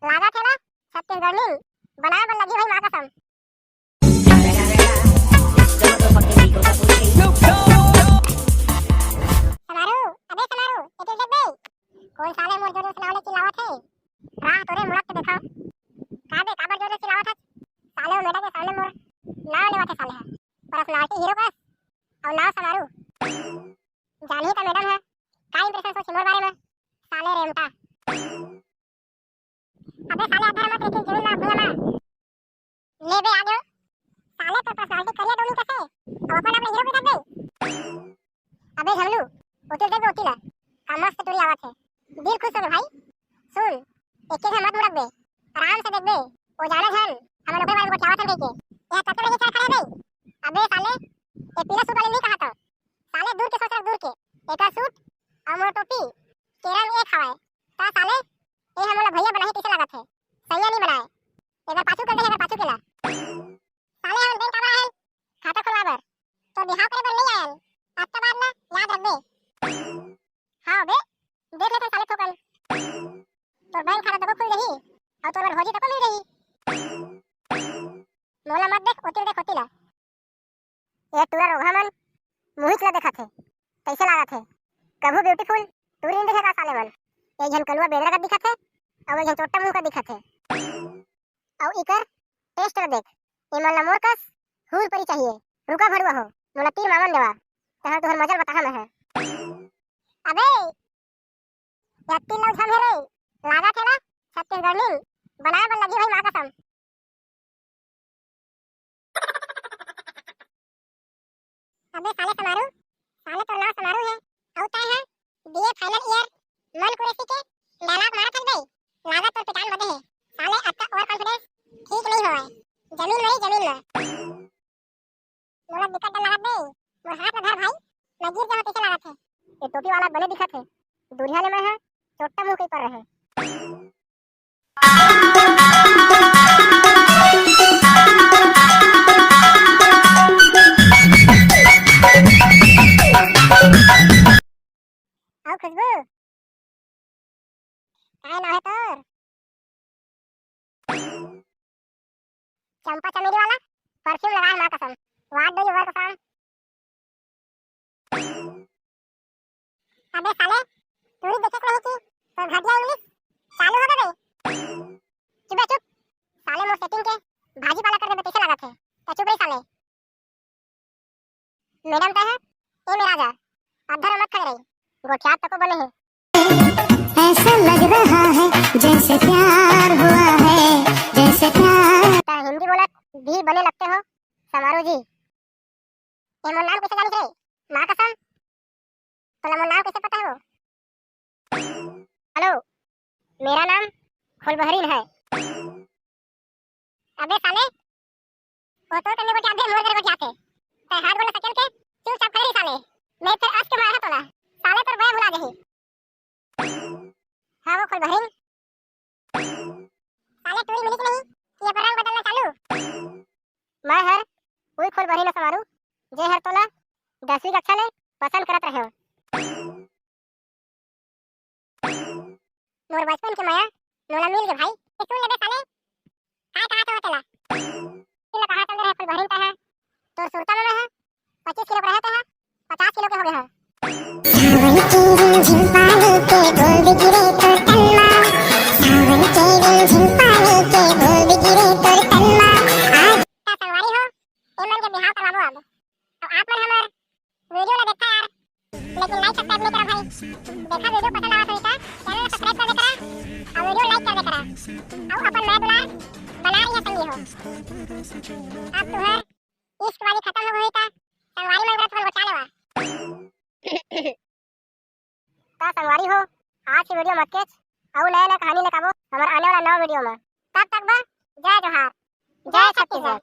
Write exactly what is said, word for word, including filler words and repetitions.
लागत हे ना, छत्तीसगढ़नी बनाए बर लगी भाई माँ कसम। समारू, अबे समारू, एके देख बे। कोन साले मोर जोर से नाव ले चिल्लावत हे? राह तोरे मुड़क के देखा। का बे, काबर जोर से चिल्लावत हस? साले वो मैडम के सामने मोर नाव लेवत हे साले ह। पर्सनालिटी हीरो कस, अउ नाव समारू। जानही त मैडम ह, का इंप्रेशन सोची मोर बारे में? साले रेमटा। अबे साले, अधर मत रखी जमीन ला भुइयां मा। ले बे आ गयो। साले तोर पर्सनालिटी करिया डोनी कसे? अब अपन आप हीरो भी देख बे। अबे झमलू, ओती देख बे ओती ला। का मस्त टूरी आवत हे। दिल खुश हो गए भाई। सुन, एक एक मत मुड़क बे। आराम से देख बे। वो जाने झन, हमन ओकरे बारे में गोठियावत हन कहिके। ये कतका लगे चल खड़े बे। अबे साले, ये पीला सूट वाले नहीं कहा था। साले दूर के सोच रख, दूर के। एकर सूट अउ मोर टोपी के रंग एक हवय। ता साले, ए ह मोला भैया बनाही कइसे लागत हे? सैया नहीं बनाए। एकर पाछू कर दे, एकर पाछू के ला। साले हमन बैंक काबर आए हन? खाता खोलवा बर। तो बिहाव करे बर नहीं आए हन। आज के बाद ना याद रखबे। हाँ बे, देख लेथन साले थोकन। तोर बैंक खाता तको खुल जाही, अउ तोर बर भौजी तको मिल जाही। मोला मत देख, ओती देख, ओती ला। ये टूरा रोगहा मन मुहिच ला देखत हे, कइसे लागत हे? कभू ब्यूटीफुल टूरी नइ देखे का साले मन? एक झन कलुआ बेंदरा का दिखत हे, अउ एक झन चोट्टा मुंह का दिखत हे। अउ इकर टेस्ट ला देख, इमन ला मोर कस हूर परी चाहिए। रुका भड़ुआ हो, मोला तीर मामन देवा, तहां तुहर मजल बताहा मैं है। अबे, या तीर लौ झम हे रे, लागत हे ना, छत्तीसगढ़नी बनाए बर लगी भाई माँ कसम। अबे साले समारू, साले तोर नाव समारू हे, अउ तैं हे बीए फाइनल ईयर मन कुरेसी के डायलॉग मारत हस बे, लागत तोर पिटान मदे हे। साले अतका ओवर कॉन्फिडेंस ठीक नहीं होवय, जमीन में रही जमीन में। मोला बिकट डर लागत बे, मोर हाथ ला धर भाई, मैं गिर जाहूं तइसे लागत हे। ये टोपी वाला बने दिखत हे, दुरिहा ले मैं ह चोट्टा मुंह के पर रहे। आओ खुशबू, काय नाव हे तोर? चंपा चमेली वाला परफ्यूम लगा है माँ कसम। What do you work from? अबे साले, टूरी देखे नहीं कि तोर घटिया इंग्लिश चालू हो गए। चुप बे चुप, साले मोर सेटिंग के भाजी पाला कर देबे तइसे लागत हे। तो चुप रही साले। मैडम तय है, ए मेरा जा, अधर मत खड़े रही, गोठियात तको बने है। ऐसा लग रहा है जैसे प्यार हुआ है, जैसे प्यार। त हिंदी बोलत भी बने लगते हो समारू जी। ए मोर नाम कैसे जानिस रे? माँ कसम, तोला मोर नाम कैसे पता है वो? हेलो, मेरा नाम खुलबहरीन है। अबे साले, वो तो तने गोठियाथे, मोर घर गोठियाथे। तै हाथ गोड़ सकेल के चुपचाप खड़े रही साले। मैं फिर अस के मारा तोला। साले तोर बया भुला जाही। हाँ वो खुलबहरीन। साले टूरी मिली कि नहीं कि अपन रंग बदलना चालू? मैं हर उही खुलबहरीन समारू, जे हर तोला दसवीं कक्षा ले पसंद करत रहे हो। मोर बचपन के मया मोला मिल गे भाई। ए सुन ले बे साले, काय कहा तो तेला? तेला कहा चल रहे खुलबहरीन तहा। तोर सुरता में मैं ह पच्चीस किलो के रहे तहा, पचास किलो के हो गए हो। सावन के रिमझिम पानी के बूंद गिरे तोर तन मा। सावन के रिमझिम पानी के बूंद गिरे तोर तन मा। आज का संगवारी हो, ए मन के बिहाव करवाबो अब। तो आप मन हमर वीडियो ला देखा यार, लेकिन लाइक सब्सक्राइब नहीं करा भाई। देखा वीडियो पसंद आवा तो इका चैनल ला सब्सक्राइब कर दे करा, और वीडियो लाइक कर दे करा, और अपन मया दुलार बना रही है संगी हो। आप तुहर इश्क वाली खत्म हो गई का संगवारी मन व्रत बन गोठा लेवा। का संगवारी हो, आज की वीडियो मत केच, अउ नया नया कहानी लेके आबो हमर आने वाला नवा वीडियो में। तब तक बा, जय जोहार, जय छत्तीसगढ़।